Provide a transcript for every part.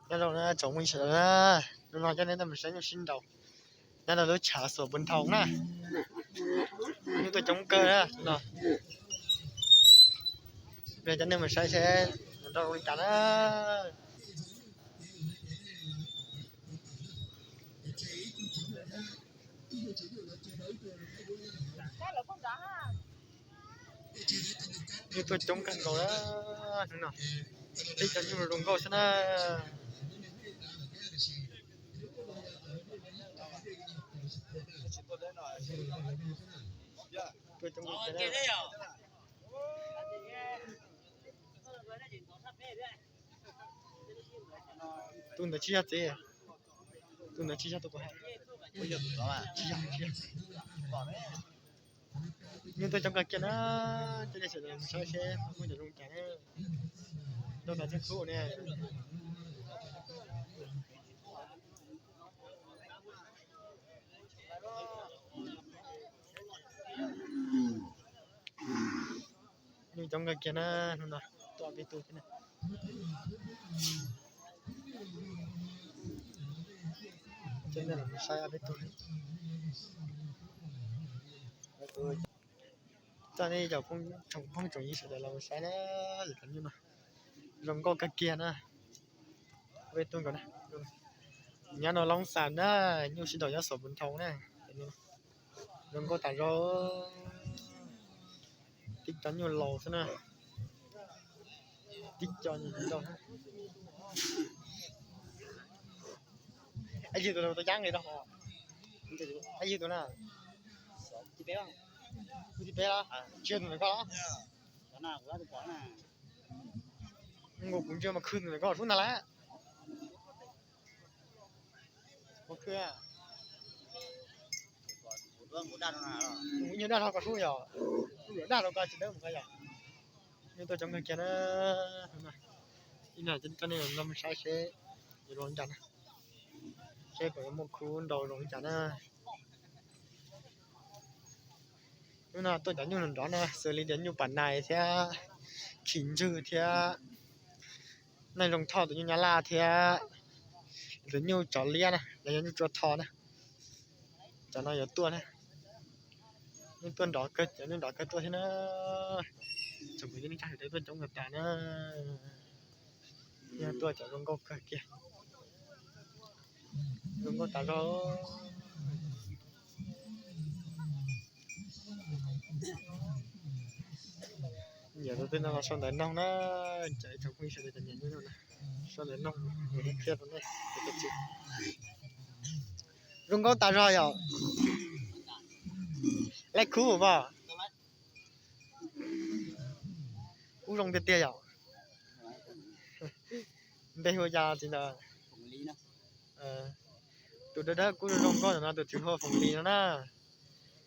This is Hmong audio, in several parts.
Nyob zoo na tsoom phooj ywg sawv daws na, hnub no coj nej tuaj mus saib nyuj sib nraus nyob rau lub tshav Xuas Pus Nthoo na. Nyuj tuaj coob kawg na no. Coj nej mus saib seb nws zoo li cas na. Nyuj tuaj coob kawg nkaus na, hnub no tib cov nyuj zoo nkauj xwb na. Tuaj coob kawg na. Tus ntawd tsis yog txiv, tus ntawd tsis yog tus kuv hais. Tsis yog, tsis yog. Nyuj tuaj coob kawg kiag na, coj nej sawv daws mus saib seb muaj cov zoo cas na. Rau tom txheej khub ne. Nyuj coob kawg kiag na, hnub no tuaj peb tug thiab na. Coj nej los saib peb tug. Coj nej cov phooj tsoom ywg sawv daws los saib na, cov nyuj no zoo nkauj kawg kiag na. Peb tug nkaus na, nyob no Loob Xas na, nyuj sib nraus nyob Xuas Pus Nthoo na. Zoo nkauj tas zog, tib cov nyuj laus xwb na, tib cov nyuj laus. Yog tus tau cab nqis rau, yog tus na, tus thib peb los, tsis yog tus ntawm koj los? Nkaus kuv ntsia mas khwv tus ntawm koj sub ntag lauj. Ua khwv, kuv ib nyuag daj rau koj sub yog, kuv yuav daj rau koj tsis dawb mus koj yog. Nyuj tuaj coob kawg kiag na. Ib no coj nej los saib seb zoo li cas na, seb puas yuav muaj khub nrau zoo li cas na. Hnub no tuaj cov nyuj nrov nrov na, xws li tias nyuj Pam Nais thiab Khis Ntswg thiab Neej Zoo Thoj tus nyuj Nyab Laj thiab tus nyuj Tsov Liab na, los yog nyuj Tsua Tho na. Cov no yuav tuaj na. Nyuj tuaj nrov kawg, cov nyuj nrov kawg tuaj thiab na. Tsoom kwv tij neej tsa sawv daws tuaj coob kawg tas na. Yog tuaj cov zoo nkauj kawg kiag, zoo nkauj tas zog. Nyiam tus twg no los sau ntawv noog na, cov ib tsoom phooj ywg sawv daws cov nyiam nyuj no na, sau ntawv noog kuv qhia rau nej. Zoo nkauj tas zog yom. Lej khub pom, kub zoo tiag tiag yom. Npe hu cas txiv ntawd? Tus dawb dawb kub zoo nkauj ntawm no tus tswv hu ua Foom Lis no na.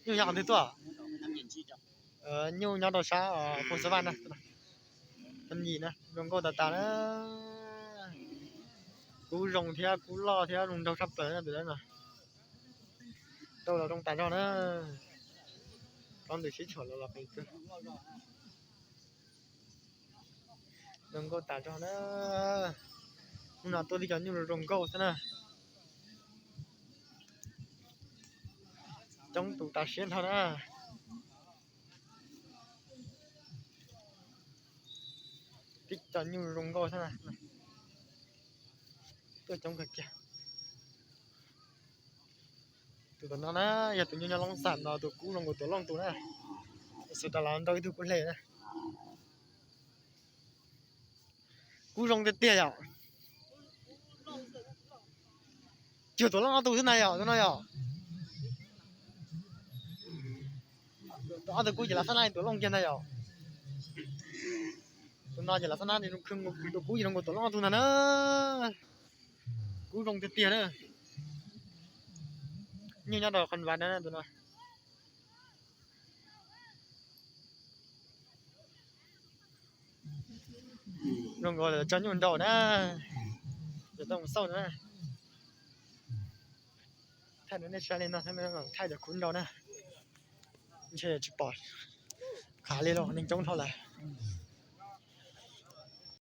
Nyuj nyob qhov twg tuaj? Nyuj nyob rau sab Phoos Xab Vaj na. Yim na, zoo nkauj tas tas na. Kub zoo thiab kub loj thiab zoo nraug tshaj plaws na tus dawb no. Rau los zoo tas zog na. Tsob ntws sib tshuam los los qees kawg. Zoo nkauj tas zog na. Hnub no tuaj tib cov nyuj zoo nkauj xwb na. Coob tus tas siab nrho na. Tib cov nyuj zoo nkauj xwb na. Tuaj coob kawg kiag. Tus tom no na, yog tus nyuj nyob Loob Xam no, tus kub zoo nkaus Tuam Looj tus na. Xav tas los nrau ib tug kub hle na. Kub zoo tiag tiag yom. Cuag Tuam Looj ob tug xwb na yom, tus no yom. Ob tug kub ces lav xab nab Tuam Looj kiag ntag yom. Tus no ces lav xab nab, tus kub ces zoo nkaus Tuam Looj ob tug ntag na. Kub zoo tiag tiag na. Nyuj nyob rau Qhon Vas na tus no. Zoo nkaus lawv tso nyuj nrau na. Yog tau mus xauj na. Thaij rau nej saib li no, thaij cov kub nrau na. Ntshe tsis pom qab li los neeg coob dhau lawm.